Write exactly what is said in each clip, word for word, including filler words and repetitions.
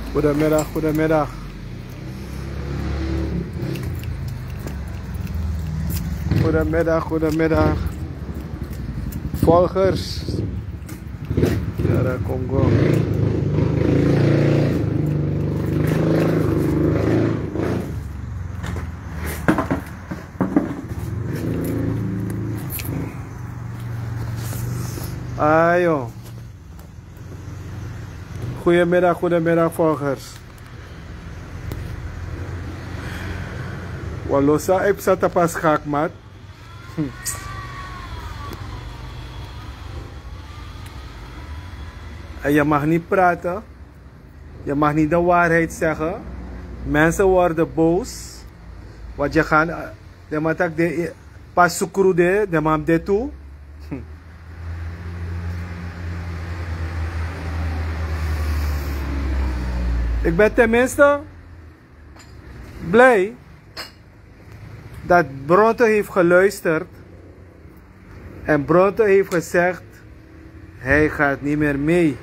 Goedemiddag, goedemiddag. Goedemiddag, goedemiddag. Volgers. Yara Congo. Ayo. Goedemiddag, goedemiddag, volgers. Walosa ipsa tapas gakmat. En je mag niet praten. Je mag niet de waarheid zeggen. Mensen worden boos. Want je gaat, eh, de man tak de, eh, pas sukru de, de man de tu. Ik ben tenminste blij dat Bronte heeft geluisterd en Bronte heeft gezegd, hij gaat niet meer mee.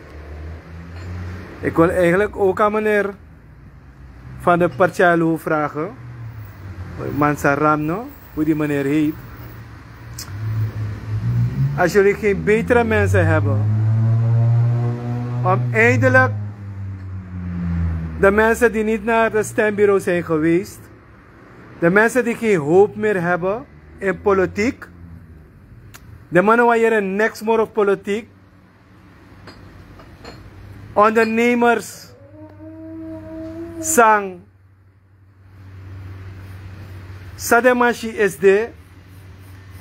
Ik wil eigenlijk ook aan meneer van de Partialu vragen, Mansaramno, hoe die meneer heet. Als jullie geen betere mensen hebben om eindelijk de mensen die niet naar het stembureau zijn geweest, de mensen die geen hoop meer hebben in politiek, de mannen waar hier niks meer of politiek, ondernemers, sang, san den man si esi de,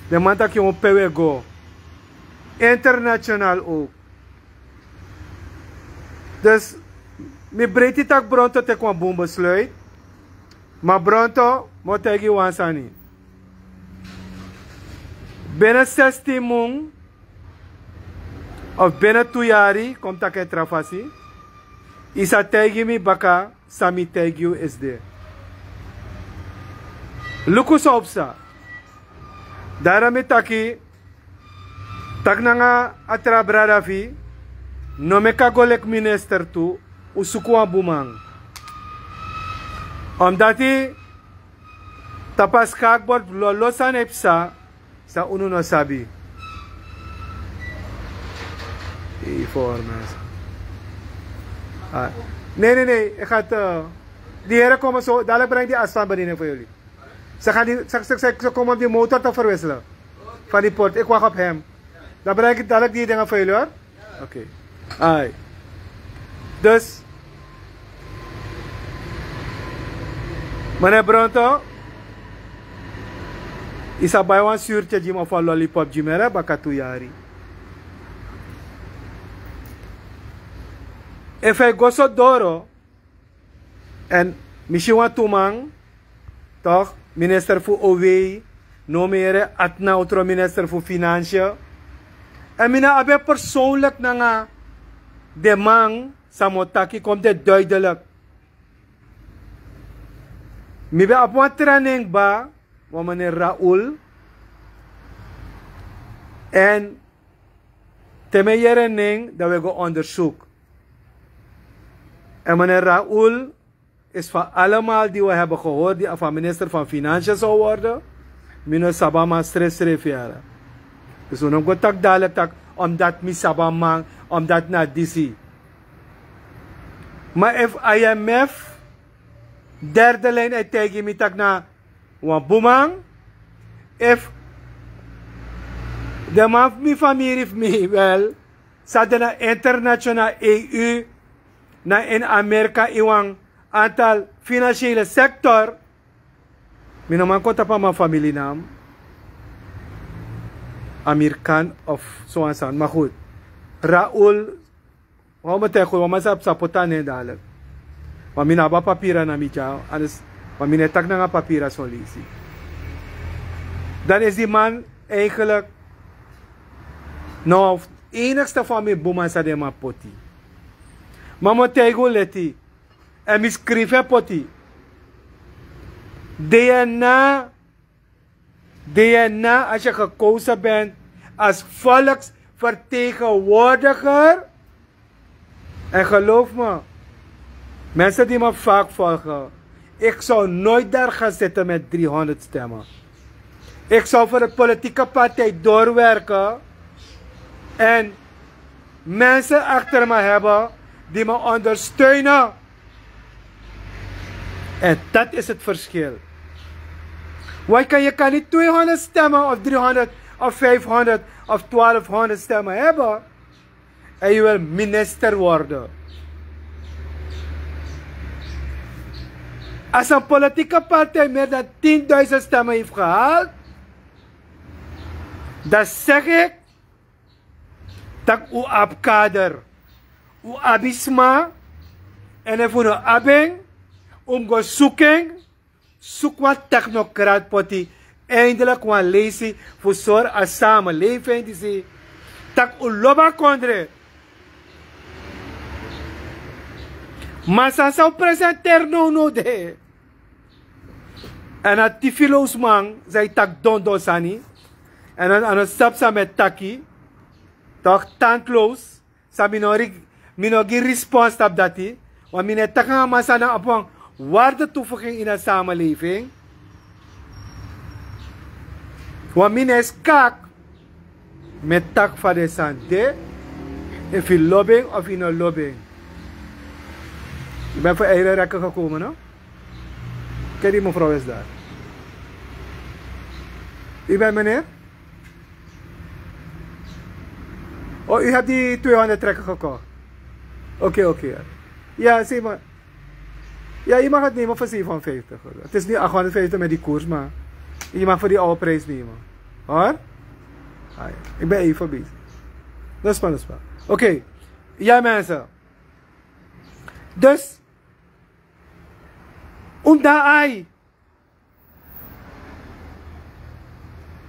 den man taki un pe un e go. International ook. Dus mi breiti taki Bronto teki wan bun besluit. Ma Bronto, mi o taigi yu wan sani. Binnen zestien mun of binnen tu yari, kon mi taki en tra fasi, yu sa taigi mi baka san mi taigi yu esi de. Luku san o psa. Dara mi taki, taki nanga a tra brada fu yu, no meki a go leki minister tu, un suku wan bun man. Omdati tapu a skakbord lo, lo sani e psa, san unu no sabi. Ei, voor mensen. Ah. Nee, nee, nee. Ik ga het, eh, die heren komen zo. Dadelijk breng ik die afstandsbediening voor jullie. Ze gaan die, ze, ze, ze, ze komen om die motor te verwisselen. Van die port. Ik wacht op hem. Dan breng ik dadelijk die dingen voor jullie, hoor. Oké. Ai. Dus, meneer Bronto, yu sa bai wan surtye gi mi of wan lollipop gi mi, baka tu yari. Efu a e go so doro, èn mi si wan tu man, toch, minister fu O W, no mi yere Atna, outro minister fu Financiën. Èn mi no abi en persoonlijk nanga den man, san mi o taki kon de duidelijk. Mi ben abi wan tra nen kba, wan meneer Raoul. Èn te mi e yere en nen, dan wi e go onderzoek. En meneer Raoul is van allemaal die we hebben gehoord die van minister van Financiën zou worden, mi no sabi a man srefsrefi yara. Dus un no go taki dadelijk taki, omdat mi sabi a man, omdat na disi. Ma efu I M F, derde lijn e taigi mi taki na wan bun man, efu den man fu mi famiri fu mi wel, san de na international, E U, na in Amerika, in wan aantal financiële sector, mi no man kon tapu a man famili nen, Amerikan of so wan sani. Maar goed, Raoul, wan man teki, wan man sa, sa poti a nen dadelijk. Ma mi no abi a papira na mi dya, anders, ma mi no e taki nanga papira son leisi. Dan is die man eigenlijk no enigste van mi bun man san den man poti. Ma mi o taigi un leti, en mi skrifi en poti. D N A, D N A, als je gekozen bent als volksvertegenwoordiger. En geloof me, Mensen die me vaak volgen, ik zou nooit daar gaan zitten met driehonderd stemmen. Ik zou voor de politieke partij doorwerken en mensen achter me hebben die me ondersteunen. En dat is het verschil. Want je kan, je kan niet tweehonderd stemmen of driehonderd of vijfhonderd of twaalfhonderd stemmen hebben en je wil minister worden. Als een politieke partij meer dan tienduizend stemmen heeft gehaald, dan zeg ik dat u abi kader, u abi sma, en efu no abi en, un go suku en, suku wan technocraat poti eindelijk wan leisi fu sori a samenleving disi tak' un lobi a kondre. Ma san san un presenteri nownow de, en a tifilow sma san e taki dondon sani, en a no sabi san mi e taki. Tok' tantlows. San mi no gi respons tapu dati. Want mi no e taki nanga man san no abi wan waarde toevoeging ini a samenleving. Want mi no e skak. Mi e taki fa den sani de. Efu yu lobi en of yu no lobi en. Yu ben fu eire rekke gekomen no? Ken di mevrouw is daar? Yu ben meneer? Oh, u hebt die tweehonderd trekken gekocht? Oké, oké. Ja, zeg maar. Ja, je mag het nemen voor zevenhonderdvijftig. Het is nu achthonderdvijftig met die koers, maar je mag voor die oude prijs nemen. Hoor? Ah, ja. Ik ben even bezig. Dat is maar, dat is maar. Oké. Ja, mensen. Dus, omdat hij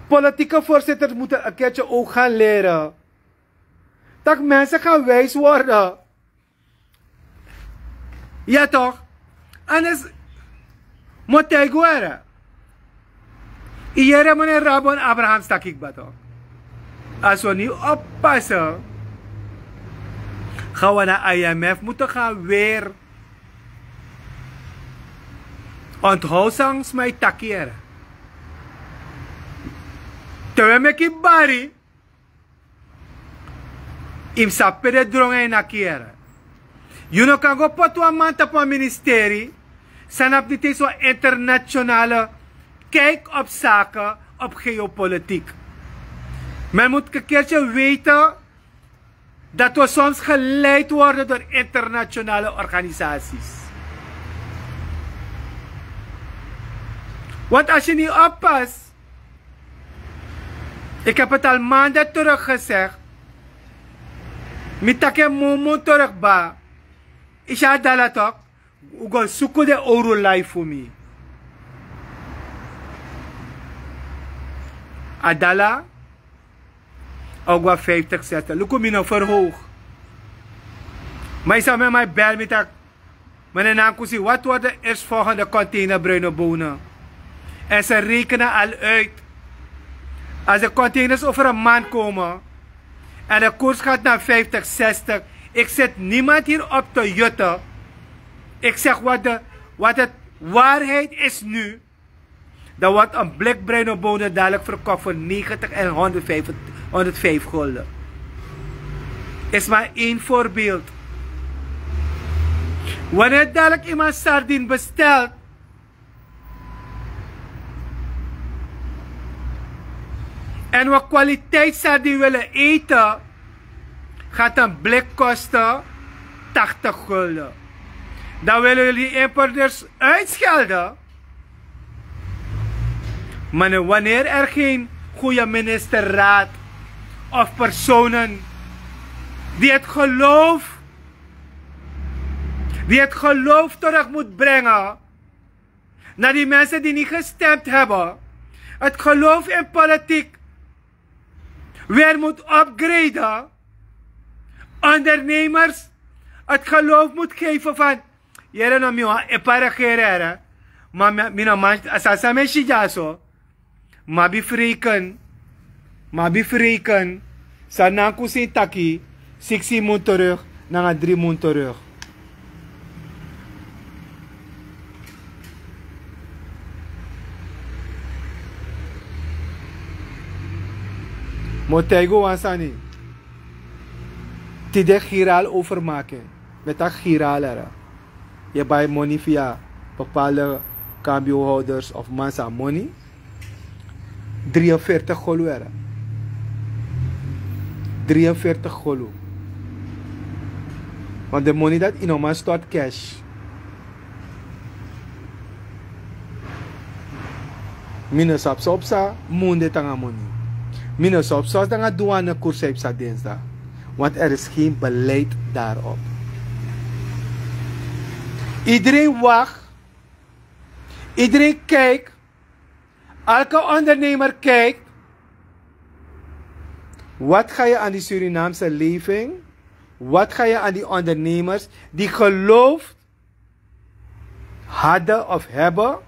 Politieke voorzitters moeten een keertje ook gaan leren dat mensen gaan wijs worden. Ja toch? Anders moet hij gewoon. Hier hebben we Rabon Abraham stakikbato. Als we niet oppassen, gaan we naar I M F moeten gaan weer. Onthoud san sma e taki yere. Te wi e meki bari, yu mus sabi pe den dronga e naki yere. Yu no kan go poti wan man tapu wan ministeri san abi niti esi wan internationale kijk op zaken op geopolitiek. Men moet een keertje weten dat we soms geleid worden door internationale organisaties. Want als je niet oppast, ik heb het al maanden terug gezegd, mi taki en mumu terug ba, isi a dala tok, un go suku den owru lai fu mi. A dala, a o go na vijftig, zestig. Luku mi no verhoog. Maar yu sabi mi, man e bel mi taki, meneer Nankusi, wat wordt de eerstvolgende container bruine bonen? En ze rekenen al uit. Als de containers over een maand komen en de koers gaat naar vijftig, zestig, ik zit niemand hier op te jutten. Ik zeg wat de, wat het waarheid is nu. Dan wordt een blik bruine bonen dadelijk verkocht voor negentig en honderdvijf, honderdvijf gulden. Is maar één voorbeeld. Wanneer dadelijk iemand sardine bestelt en we kwaliteit sardine willen eten, gaat een blik kosten tachtig gulden. Dan willen jullie importeurs uitschelden. Maar wanneer er geen goede ministerraad of personen die het geloof, die het geloof terug moet brengen naar die mensen die niet gestemd hebben, het geloof in politiek weer moet upgraden, ondernemers het geloof moet geven van: yere no, mi wan epa regeri yere. Ma mi, mi no man, a sani san mi e si dya so, mi abi freken, mi abi freken san Nankusi taki siksi mun terug nanga dri mun terug. Mo taigo wan sani. Tide giraal overmaking. Met a giraal era. Ye bai moni via bepaalde cambiohouders of mansa moni. Drieënveertig golu era. Drieënveertig golu. Want de moni dat ino man stort cash. Mine sapsopsa munde tanga moni. Mine sapsopsa tanga duane kursa ipsa dinsda. Want er is geen beleid daarop. Iedereen wacht. Iedereen kijkt. Elke ondernemer kijkt. Wat ga je aan die Surinaamse leving? Wat ga je aan die ondernemers die gelooft hadden of hebben?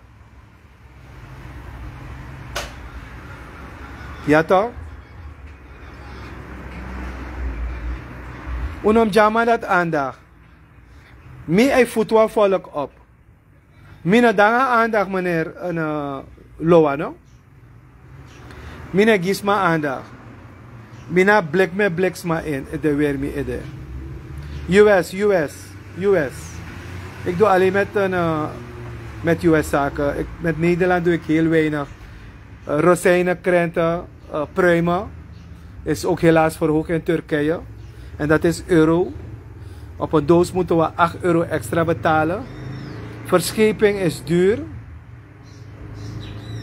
Ja toch? Unum dyaman dat aandacht. Mi ei futu a volk op. Mi no danga aandacht meneer uh, Lowa no. Mi no gi sma aandacht. Mi na blik mi blik sma in ede weer mi ede. Us, us, us. Ik doe alleen met een uh, met us zaken. Ik, met Nederland doe ik heel weinig. Uh, rozijnen, krenten, uh, pruimen. Is ook helaas verhoogd in Turkije. En dat is euro. Op een doos moeten we acht euro extra betalen. Verscheping is duur.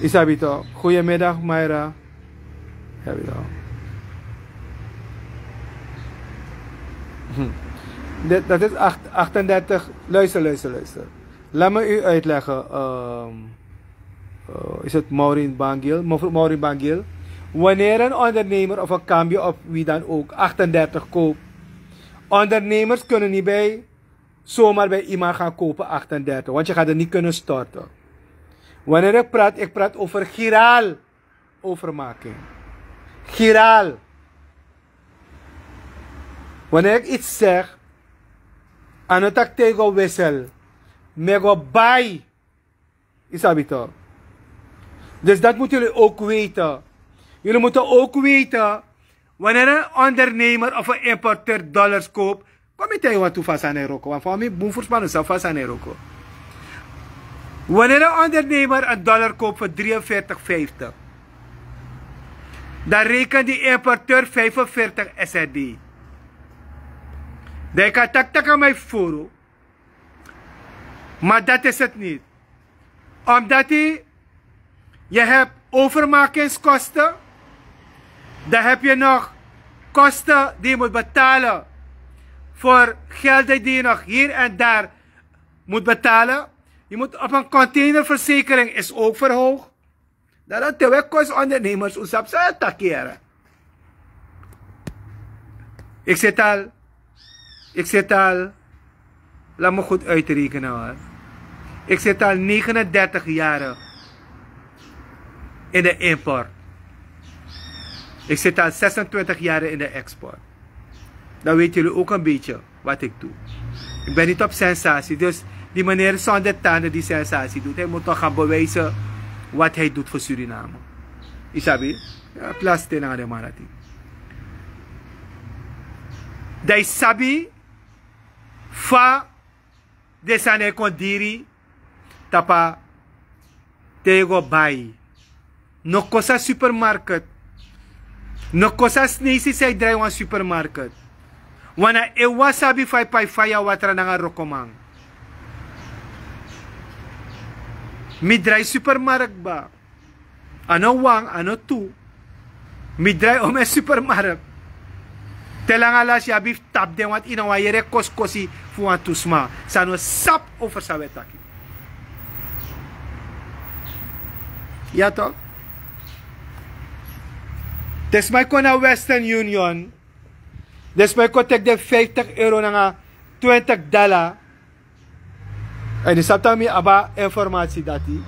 Isabito, goedemiddag Myra. Isabito. Hm. Dit, dat is acht, achtendertig. Luister, luister, luister. Laat me u uitleggen. Um, uh, is het Maureen Bangil? Mevrouw Maureen Bangil. Wanneer een ondernemer of een cambio of wie dan ook achtendertig koopt, ondernemers kunnen niet bij, zomaar bij iemand gaan kopen achtendertig, want je gaat het niet kunnen storten. Wanneer ik praat, ik praat over giraal overmaking. Giraal. Wanneer ik iets zeg, ano tak tego wissel, mego bai. Isabito. Dus dat moeten jullie ook weten. Jullie moeten ook weten, wanneer een ondernemer of een importeur dollars koopt, kom je tegen wat toe vast aan Roko. Want voor mij boem verspannen zelf vast aan Roko. Wanneer een ondernemer een dollar koopt voor drieënveertig vijftig, dan rekent die importeur vijfenveertig S R D. Dan kan tak tak aan mij voeren. Maar dat is het niet. Omdat je hebt overmakingskosten, dan heb je nog kosten die je moet betalen voor gelden die je nog hier en daar moet betalen. Je moet op een containerverzekering is ook verhoogd. Dan dat te we kost ondernemers un sabi san taki yara. Ik zit al, ik zit al, laat me goed uitrekenen hoor. Ik zit al negenendertig jaren in de import. Ik zit al zesentwintig jaren in de export. Dan weten jullie ook een beetje wat ik doe. Ik ben niet op sensatie. Dus die meneer zonder tanden die sensatie doet, hij moet toch gaan bewijzen wat hij doet voor Suriname. Isabi? Ja, plastic na de manati. Dai sabi fa de sani e kon diri tapa te yu go bai. No kosa supermarket. No kosa sneisi san e drai wan supermarket. Wan na e wan sabi fa e pai faya watra nanga rokoman. Mi drai supermarket kba. A no wan, a no tu. Mi drai ome supermarket. Te langa lasi abi fu tapu den wanti yu no wani yere kosikosi fu wantu sma san no sabi over san wi e taki. Ya tok. Te sma e kon na Western Union, den sma e kon teki den fiftig euro nanga twintig dala. Èn yu sabi tak' mi abi a informasi dati.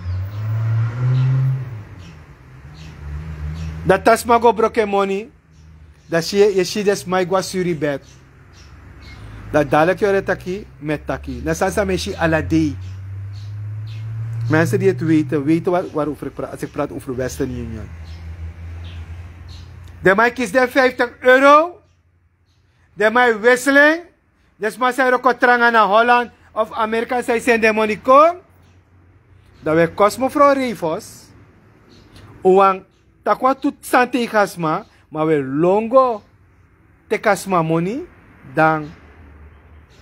Dan te a sma go broko en moni, dan si yu e si den sma e go na suri bed. Dan dalek yu yere taki mi e taki na sani san mi e si ala dei. Mensen die het weten, weten waar, waarover ik praat als ik praat over Western Union. Den man e kisi den fiftig euro. Den man e wesel en. Den sma san e wroko tranga na Holland of Amerika san e seni den moni kon. Dan wi e kosi mefrow Reifos. Un wani taki wantu sani teige a sma, ma wi e lon go teki a sma moni, dan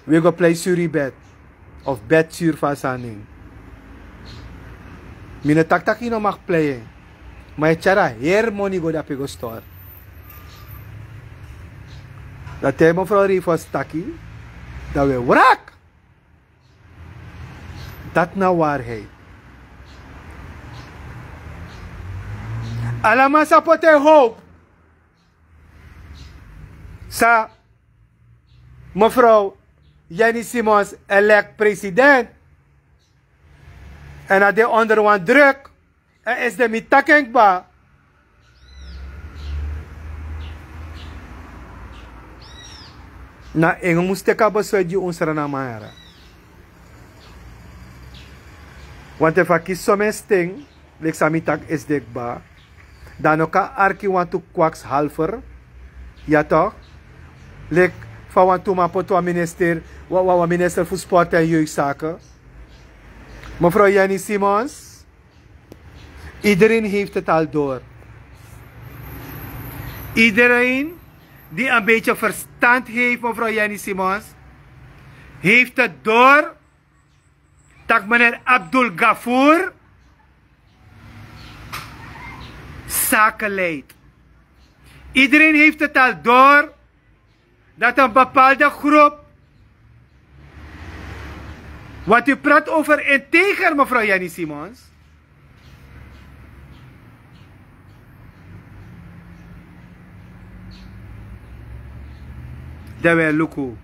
wi e go plei suri bed of bed suri fu a sani. Mi no taki tak' yu no mag plei en, ma yu e tyari a heri moni go dape go stori. Dan te mefrow Reifos taki, dan wi e wrak. Dati na wari hei. Ala man sa poti en howpu san mefrow Jenny Simons, elek president, èn a de onder wan druk. Èn esi den mi taki en kba, na en mus teki a besweti gi un Srananman yara. Want efu a kisi somen sten, leki san mi taki esi de kba, dan a no kan arki wantu kwakshalfer. Ya tok. Leki fa wantu man poti wan minister, wan wan minister fu sport èn jeugdsaken. Mefrow Jenny Simons, iedereen heeft het al door. Iedereen die een beetje verstand heeft, mevrouw Jenny Simons, heeft het door dat meneer Abdul Gafur zaken leidt. Iedereen heeft het al door dat een bepaalde groep, want u praat over integer, mevrouw Jenny Simons. Dan wi e luku.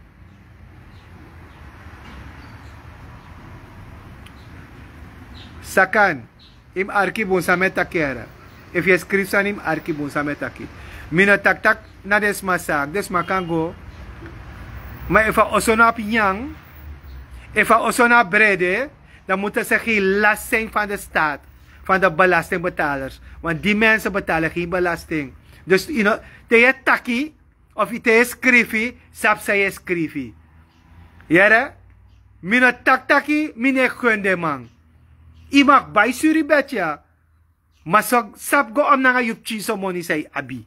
Sakan, yu mus arki bun san mi e taki yara. Efu yu e skrifi sani, yu mus arki bun san mi e taki. Mi no taki tak' na den sma saki, den sma kan go. Ma efu a oso no abi nyan, efu a oso no abi brede, dan moeten ze geen last zijn van de staat, van de belastingbetalers. Want die mensen betalen geen belasting. Dus yu no, te yu e taki, of yu te yu e skrifi, sabi san yu e skrifi. Yere, mi no taki tak' mi no e gun den man. Yu mag bai suri beti ya, ma so sabi go om nanga yu pikin so moni san yu abi.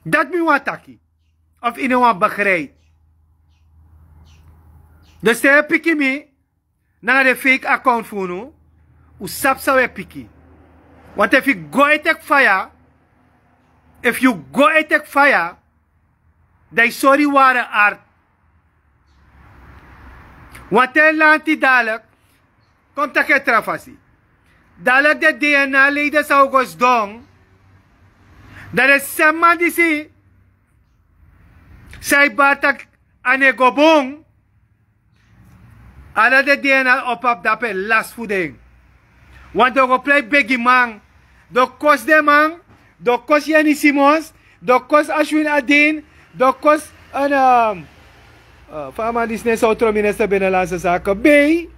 Dati mi wani taki. Of yu no wani begrijp. Dus te yu e piki mi nanga den fake account fu unu, un sabi san un e piki. Want efu yu go e teki faya, efu yu go e teki faya, dan yu sori ware art. Want te lanti dadelijk, kon mi taki en tra fasi. Dadelijk den DNA leden san o go sidon, dan den semi man disi san e bari tak' a no e go bun, ala den DNA o papi dape lasi fu den. Want den o go prei begiman. Den o kosi den man. Den o kosi Jenny Simons. Den o kosi Ashwin Adin. Den o kosi en, fa a man disi na en sowtro minister binnenlandse zaken bei.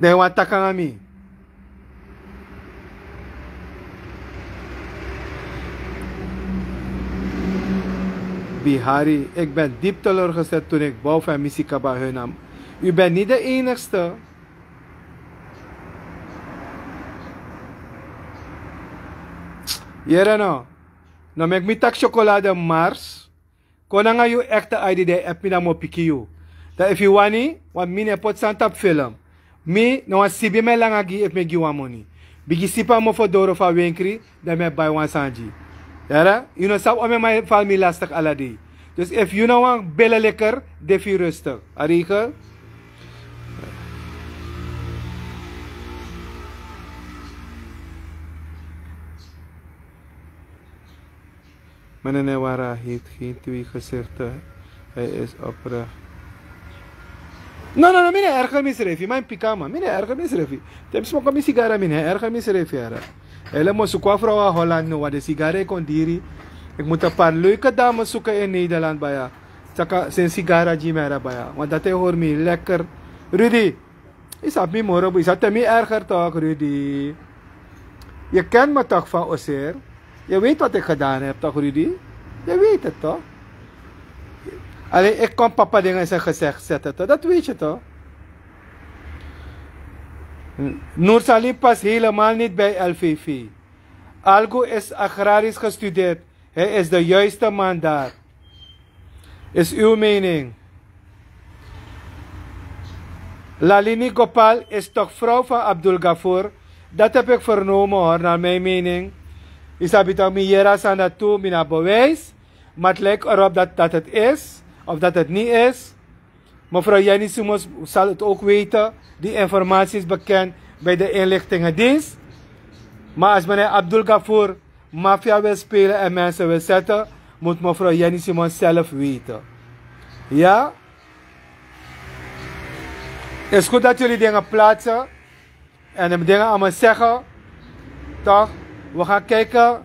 Dan yu wani taki nanga mi. Bihari, ik ben diep teleurgesteld toen ik bouw van muziek heb aan hun naam. U bent niet de enigste. Yere no. No meki mi taki syokolade mars. Kon nanga yu ekte ID, dan yu epi mi, dan mi o piki yu. Dan efu yu wani, want mi no e poti sani tapu film. Mi na wan sibi mi e langa gi yu efu mi e gi wan moni. Bigin sipa mofo doro fu a wenkri, dan mi e bai wan sani gi yu. Yere, yu no sabi omeni man e fali mi lastik ala dei. Dus efu yu na wan bele lekker, de fu yu rustig. A regel. Meneer Newara heeft geen twee gezichten. Hij is oprecht. No, no, no, mi no e erger misrefi, man, pika man. Mi no e erger misrefi. Te mi smoko mi sigara, mi no e erger misrefi, yara. Hele mo suku a frow a Holland, no, want den sigara e kon diri. Ik moet een paar leuke dames zoeken in Nederland, baya. Saka, sen sigara gi mi, yara, baya. Want dati e hori mi lekker. Rudy, yu sabi mi moro bun, yu sabi te mi erger toch, Rudy. Je kent me toch van Osir? Je weet wat ik gedaan heb, toch, Rudy? Je weet het toch? Alleen ik kon papa dingen in zijn gezicht zetten, toch? Dat weet je toch? Noor Salim past helemaal niet bij L V V. Algo is agrarisch gestudeerd. Hij is de juiste man daar. Is uw mening? Lalini Gopal is toch vrouw van Abdul Gafur? Dat heb ik vernomen hoor, naar mijn mening. Isabi toch, mi yere a sani dati tu, mi no abi bewijs. Maar het lijkt erop dat, dat het is, of dat het niet is. Mevrouw Jenny Simons zal het ook weten. Die informatie is bekend bij de inlichtingendienst. Maar als meneer Abdul Gafur maffia wil spelen en mensen wil zetten, moet mevrouw Jenny Simons zelf weten. Ja? Is goed dat jullie dingen plaatsen. En de dingen aan me zeggen, toch? We gaan kijken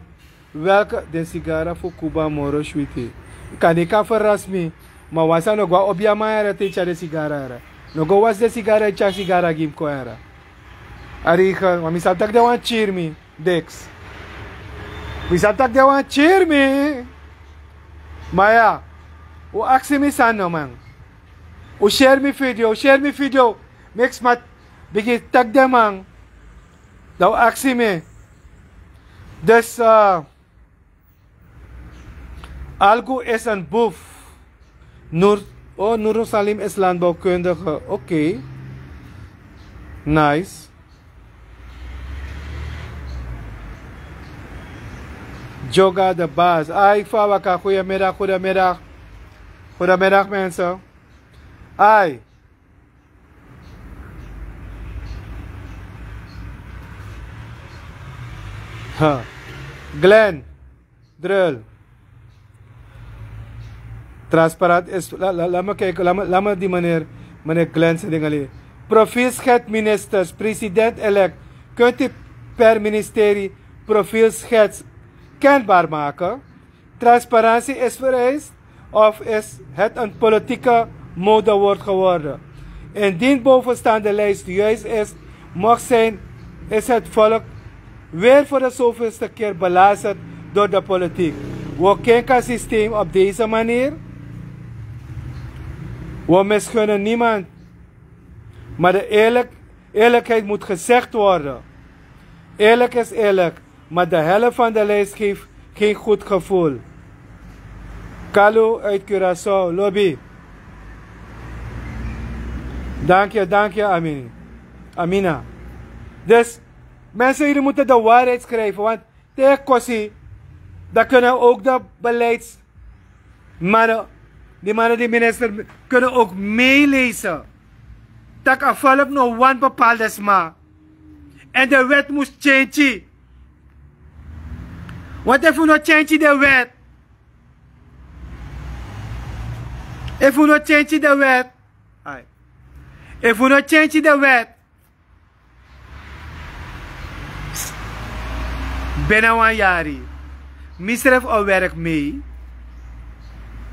welke, den sigara fu Cuba moro switi. Kan, kan verras mi. Maar wan sani, no go a obiaman yere te i tyari den sigara yere. No go wasi den sigara, i tyari sigara gi mi kon yere. A regel, ma mi sabi tak' den wani kiri mi. Deks. Mi sabi tak' den wani kiri mi. Ma ya, un aksi mi sani no, man. Un share mi video, un share mi video. Meki sma bigin taki den man. Dan un aksi mi. Dus, eh, Algu is een boef. Nur, oh, Nuru Salim is landbouwkundige. Oké. Nice. Joga de baas. Ai, fa waka. Goedemiddag, goedemiddag. Goedemiddag, mensen. Ai. Ha. Glenn. Drul. Transparant is, la, la, laat me kijken, laat me, laat me die meneer, meneer Glenn zijn dingen leren. Profielschets ministers, president-elect, kunt u per ministerie profielschets kenbaar maken? Transparantie is vereist of is het een politieke modewoord geworden? Indien bovenstaande lijst juist is, mocht zijn, is het volk weer voor de zoveelste keer belazerd door de politiek. We kinken systeem op deze manier. We misgunnen niemand. Maar de eerlijk, eerlijkheid moet gezegd worden. Eerlijk is eerlijk. Maar de helft van de lijst geeft geen goed gevoel. Kalu uit Curaçao, lobby. Dank je, dank je, Amin. Amina. Dus, mensen, jullie moeten de waarheid schrijven, want tegen kosi, dan kunnen ook de beleidsmannen, die mannen, die minister, kunnen ook meelezen. Dat a volk no wani bepaalde sma. En de wet moet change. Want efu no change de wet. Efu no change de wet. Ai. Efu no change de wet. Bijna wan yari. Misref o werk mee.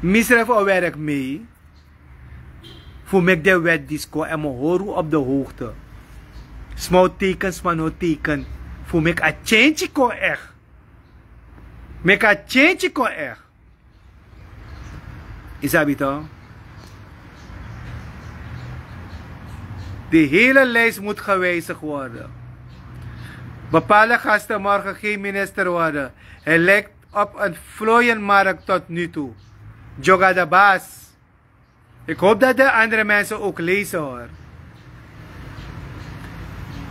Misref o werk mee. Fu meki den wet disi kon, en mi hori un op de hoogte. Sma o teken, sma no teken. Fu meki a change kon echt. Meki a change kon echt. Isabi toch? Die hele lijst moet gewijzigd worden. Bepaalde gasten mogen geen minister worden. Het lijkt op een vlooienmarkt tot nu toe. Joga de baas. Ik hoop dat de andere mensen ook lezen, hoor.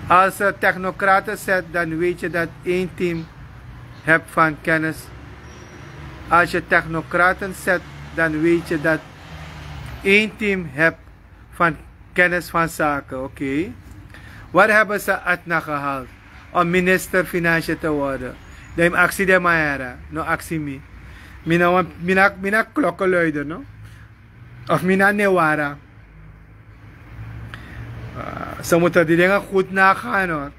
Als je technocraten zet, dan weet je dat één team hebt van kennis. Als je technocraten zet, dan weet je dat één team hebt van kennis van zaken. Oké. Waar hebben ze Atna gehaald om minister Financiën te worden? Dan yu mus aksi den man yere, no aksi mi. Mi na wan, mi na, mi na klokkenluider, no? Of mi na newara. Ah, ze moeten die dingen goed nagaan, hoor.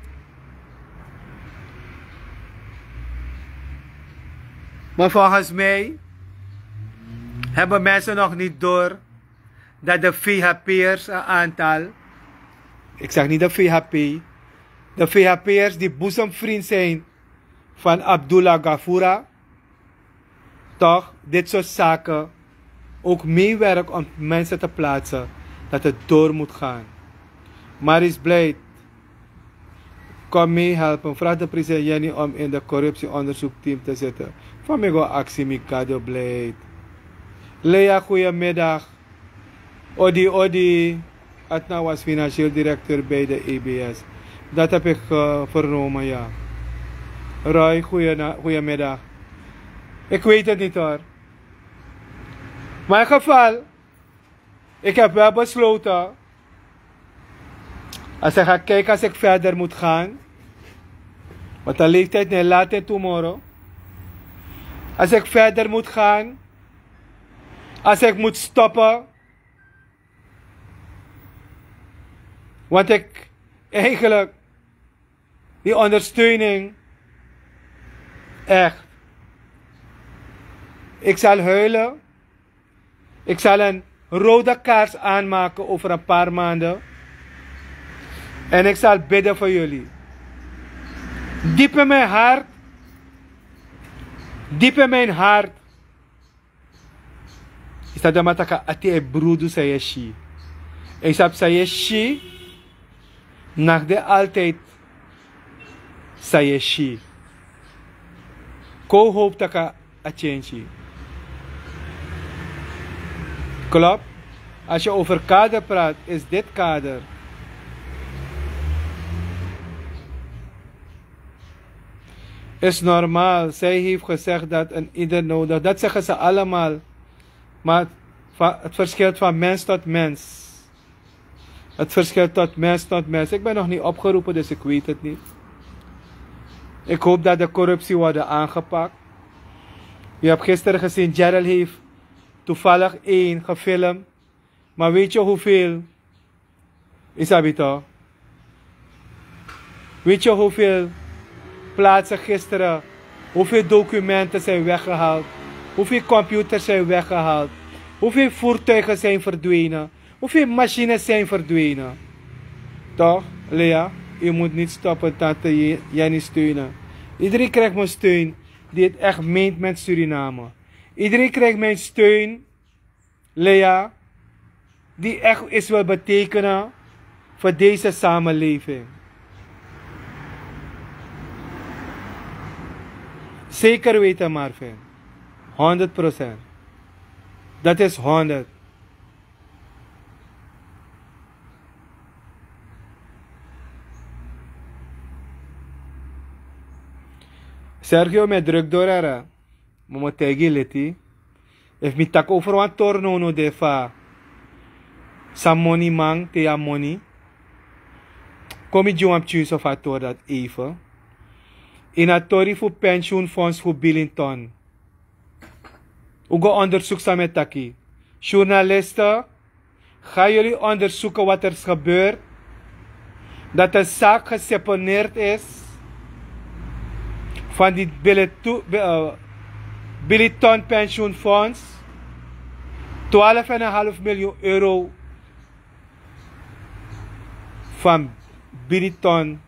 Maar volgens mij hebben mensen nog niet door dat de V H P'ers een aantal, ik zeg niet de V H P, de V H P'ers die boezemvriend zijn van Abdullah Gafura, toch, dit soort zaken ook meewerkt om mensen te plaatsen dat het door moet gaan. Maris Blij, kom meehelpen. Vraag de president Jenny om in de corruptieonderzoekteam te zitten. Van mij go actie, Mikado Blij. Lea, goedemiddag. Odi, odi. Atna was financieel directeur bij de E B S. Dat heb ik eh, vernomen, ja. Roy, goeie, goeiemiddag. Ik weet het niet hoor. Maar in geval, ik heb wel besloten, als ik ga kijken als ik verder moet gaan, want de leeftijd niet laat in tomorrow. Als ik verder moet gaan, als ik moet stoppen, want ik eigenlijk die ondersteuning echt. Ik zal huilen. Ik zal een rode kaars aanmaken over een paar maanden. En ik zal bidden voor jullie. Diep in mijn hart. Diep in mijn hart. Is dat de mataka ati e brudu sa yesi. En isap sa yesi. Nagde altijd sa yesi. Ko hoop taka a change. Klopt. Als je over kader praat, is dit kader. Is normaal. Zij heeft gezegd dat een ieder nodig. Dat zeggen ze allemaal. Maar het verschilt van mens tot mens. Het verschilt tot mens tot mens. Ik ben nog niet opgeroepen, dus ik weet het niet. Ik hoop dat de corruptie wordt aangepakt. Je hebt gisteren gezien, Gerald heeft toevallig één gefilmd. Maar weet je hoeveel? Isabito. Weet je hoeveel plaatsen gisteren, hoeveel documenten zijn weggehaald? Hoeveel computers zijn weggehaald? Hoeveel voertuigen zijn verdwenen? Hoeveel machines zijn verdwenen? Toch, Lea, je moet niet stoppen tante Jenny steunen. Iedereen krijgt mijn steun die het echt meent met Suriname. Iedereen krijgt mijn steun, Lea, die echt iets wil betekenen voor deze samenleving. Zeker weten, Marvin. Honderd procent. Dat is honderd. Sergio, mi e druk doro, ma mi o taigi yu leti. Efu mi taki over wan tori now, no de fa san moni man te yu abi moni. Kon mi gi wan pikin so fu a tori dati even. Ini a tori fu pensioenfonds fu Billington. Un go onderzoek san mi e taki. Journalisten, gaan jullie onderzoeken wat er is gebeurd? Dat een zaak geseponeerd is van die Billiton Pensioenfonds. Twaalf en een half miljoen euro van Billiton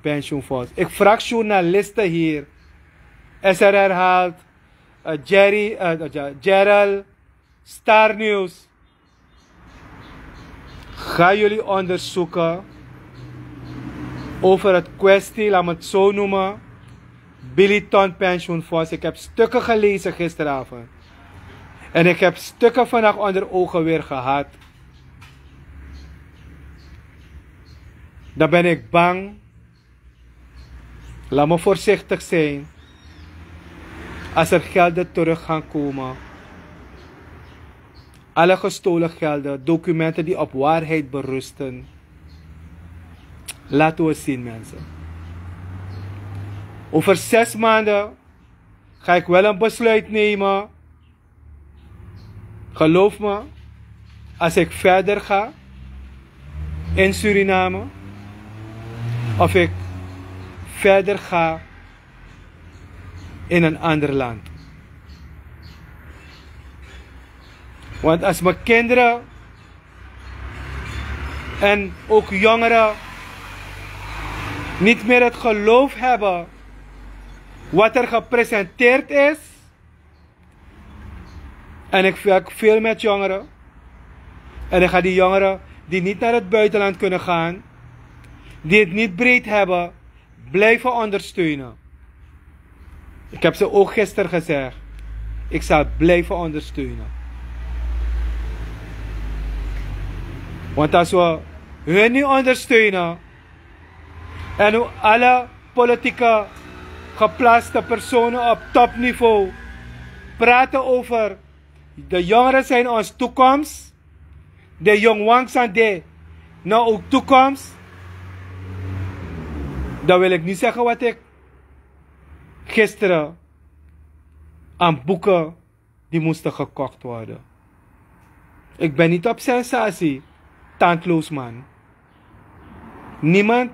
Pensioenfonds. Ik vraag journalisten hier. S R herhaalt, eh, Jerry, eh, Gerald, Star News. Gaan jullie onderzoeken over het kwestie, laat me het zo noemen, Billiton Pensioenfonds. Ik heb stukken gelezen gisteravond. En ik heb stukken vannacht onder ogen weer gehad. Dan ben ik bang. Laat me voorzichtig zijn. Als er gelden terug gaan komen. Alle gestolen gelden, documenten die op waarheid berusten. Laten we zien, mensen. Over zes maanden ga ik wel een besluit nemen. Geloof me, als ik verder ga in Suriname, of ik verder ga in een ander land. Want als mijn kinderen en ook jongeren niet meer het geloof hebben Wat er gepresenteerd is, en ik werk veel met jongeren, en ik ga die jongeren die niet naar het buitenland kunnen gaan, die het niet breed hebben, blijven ondersteunen. Ik heb ze ook gisteren gezegd, ik zal blijven ondersteunen. Want als we hun nu ondersteunen en hoe alle politieke geplaatste personen op topniveau praten over de jongeren zijn onze toekomst, de jong wangs aan de nou ook toekomst, dan wil ik niet zeggen wat ik gisteren aan boeken die moesten gekocht worden. Ik ben niet op sensatie, tandloos man. Niemand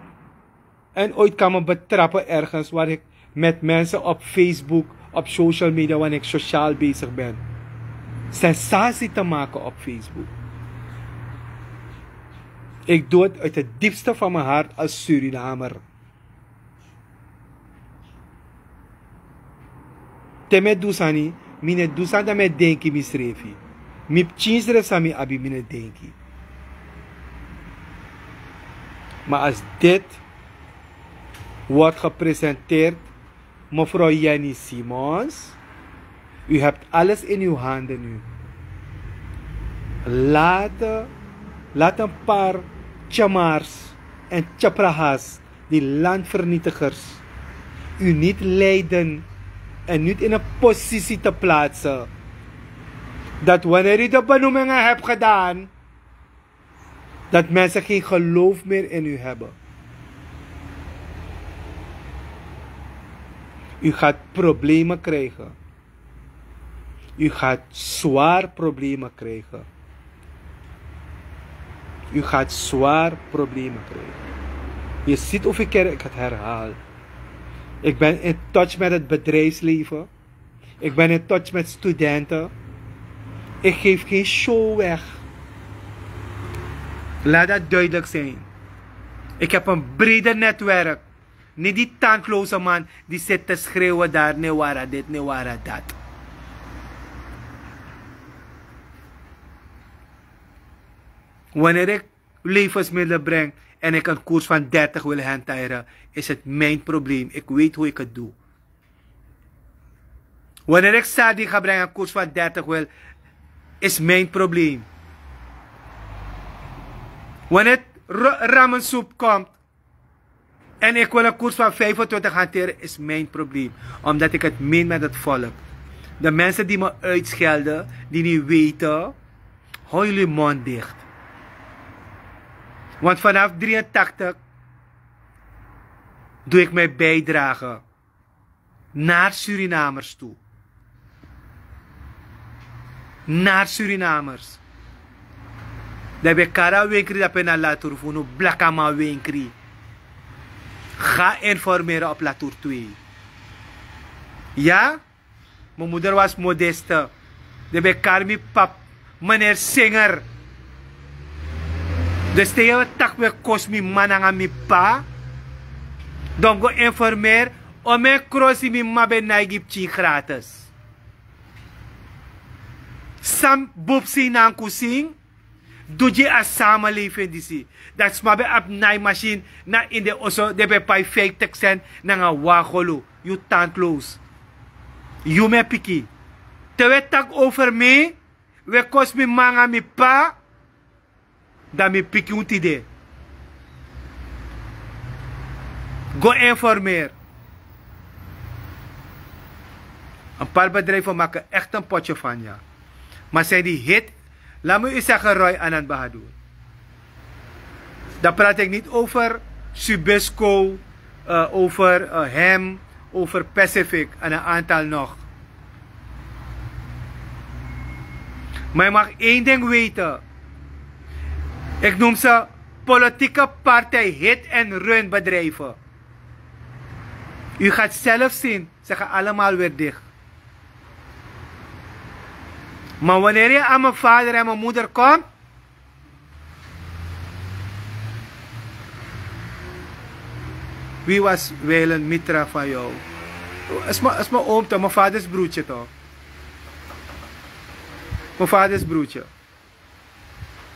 en ooit kan me betrappen ergens waar ik met mensen op Facebook, op social media, wanneer ik sociaal bezig ben, sensatie te maken op Facebook. Ik doe het uit het diepste van mijn hart als Surinamer. Te mi e du sani, mi no e du sani dan mi e denki misrefi. Mi pikin srefi san mi abi, mi no e denki. Maar als dit wordt gepresenteerd, mevrouw Jenny Simons, u hebt alles in uw handen nu. Laat, laat een paar tjamars en tjaprahas, die landvernietigers, u niet leiden en niet in een positie te plaatsen dat wanneer u de benoemingen hebt gedaan, dat mensen geen geloof meer in u hebben. U gaat problemen krijgen. U gaat zwaar problemen krijgen. U gaat zwaar problemen krijgen. Je ziet hoeveel keer ik het herhaal. Ik ben in touch met het bedrijfsleven. Ik ben in touch met studenten. Ik geef geen show weg. Laat dat duidelijk zijn. Ik heb een breder netwerk. Niet die tandloze man die zit te schreeuwen daar, nee, wara dit, nee, wara dat. Wanneer ik levensmiddelen breng en ik een koers van dertig wil hanteren, is het mijn probleem. Ik weet hoe ik het doe. Wanneer ik sardine ga brengen, een koers van dertig wil, is mijn probleem. Wanneer ra- ramensoep komt en ik wil een koers van vijfentwintig hanteren, is mijn probleem. Omdat ik het meen met het volk. De mensen die me uitschelden, die niet weten, hou jullie mond dicht. Want vanaf drieëntachtig doe ik mijn bijdrage naar Surinamers toe. Naar Surinamers. Dan ben kara wenkri, dan ben na Latour fu no blakaman wenkri. Ga informeren op Latour twee. Ja? Mijn moeder was modeste. De ben kari mi pap, meneer Singer. Dus te yu taki we kosi mi mama nanga mi papa, dan go informeer. Omeni krosi mi mama ben nai gi pikin gratis. San bupsin nanga kusin du gi a samenleving disi. Dan sma ben abi nai masin na ini den oso, den ben pai vijftig cent nanga wan golu. Yu tandloos. Yu mi e piki. Te we taki over mi, we kosi mi mama nanga mi papa, dan mi piki un tide. Go informeer. Een paar bedrijven maken echt een potje van, ja. Maar zijn die hit? Laat me u zeggen, Roy Anand Bahadur. Dan praat ik niet over Subisco, eh, over eh, hem, over Pacific en een aantal nog. Maar je mag één ding weten. Ik noem ze politieke partij hit en run bedrijven. U gaat zelf zien, ze gaan allemaal weer dicht. Maar wanneer je aan mijn vader en mijn moeder komt, wie was wijlen mitra van jou? Is mijn, is mijn oom toch, mijn vaders broertje toch? Mijn vaders broertje.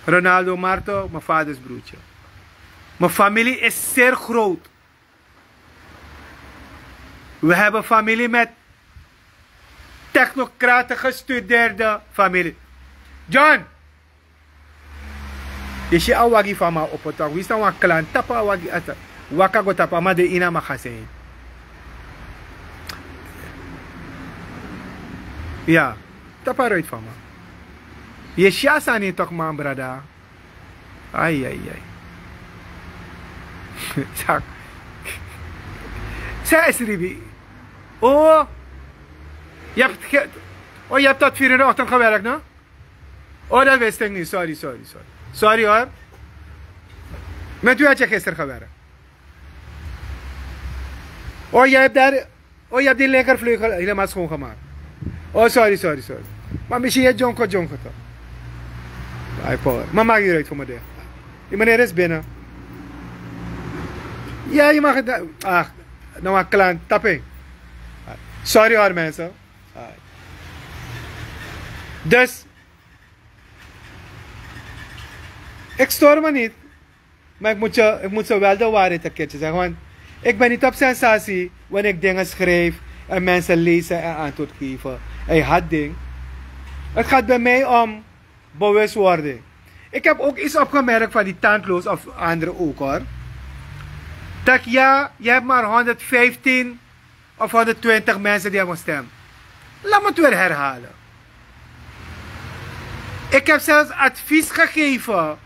Ronaldo Marto, mijn vaders broertje. Mijn familie is zeer groot. We hebben familie met technocraten gestudeerde familie. John! Yu si a wagi fu a man opo tak' wi san wan klanti tapu a wagi ata. Waka go tapu a man de ini a magazin. Ya, tapu a ruit fu a man. Yu si a sani tak' man brada. Ai ai ai. Zak. Zij is Ribi. Oh. Je hebt ge- oh, je hebt tot vier uur de ochtend gewerkt, no? Oh, dat wist ik niet. Sorry, sorry, sorry. Sorry hoor. Met wie had je gisteren gewerkt? Oh, jij hebt daar Oh, je hebt die linkervleugel helemaal schoongemaakt. Oh, sorry, sorry, sorry. Maar misschien je jonko jonko toch. Ai power. Maar maak je uit voor me dicht. Die meneer is binnen. Ja, je mag het. Ach, nou een klant. Tapping. Sorry hoor mensen. Dus ik stoor me niet. Maar ik moet, je, ik moet ze wel de waarheid een keertje zeggen. Want ik ben niet op sensatie wanneer ik dingen schrijf en mensen lezen en antwoord geven. Hij had ding. Het gaat bij mij om bewustwording. Ik heb ook iets opgemerkt van die tandloos of andere ook hoor. Dat ja, je hebt maar honderdvijftien of honderdtwintig mensen die hebben gestemd. Laat me het weer herhalen. Ik heb zelfs advies gegeven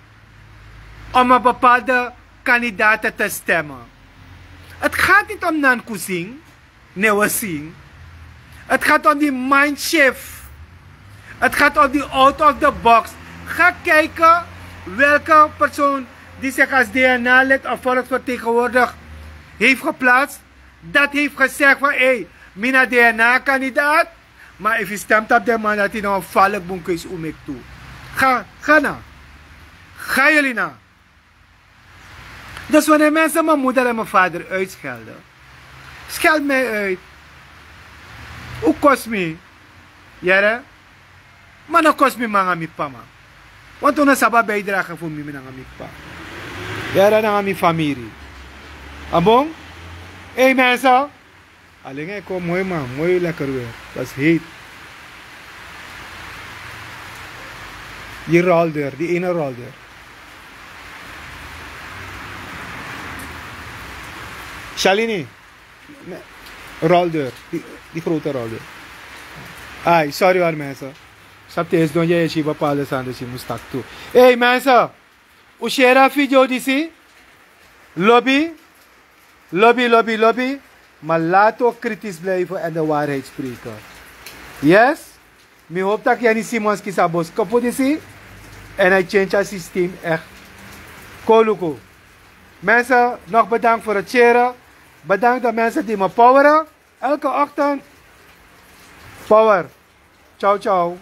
om een bepaalde kandidaten te stemmen. Het gaat niet om nankusing, newasing. Het gaat om die mindshift. Het gaat om die out of the box. Ga kijken welke persoon die zich als D N A-lid of volksvertegenwoordiger heeft geplaatst. Dat heeft gezegd van, hé, mi na D N A-kandidaat. Maar if je stemt op de man dat hij nou een valk bunkeus umik toe. Ga, ga na. Ga jullie na. Dus wanneer mensen mijn moeder en mijn vader uitschelden, scheld mij uit. Hoe kost me? Yere? Maar dan kost me manga mi pama. Want toen een saba bijdrage voor me, nanga mi pa. Yere nanga mi familie. Abon? Hey mensen. Alleen ik kom mooi man, mooi lekker weer. Dat is heet. Die roldeur, die ene roldeur. Shalini. Roldeur, die, die grote roldeur. Ai, sorry hoor mensen. Sapte is donja je si bepaalde sande si mustak tu. Hey mensen. Ushera video disi. Lobby. Lobby, lobby, lobby. Maar laten we kritisch blijven en de waarheid spreken. Yes. Mi hoop dat Yanni Simons kisa boskopu disi. En hij change het systeem echt. Koluku. Mensen, nog bedankt voor het sharen. Bedankt de mensen die me poweren. Elke ochtend. Power. Ciao, ciao.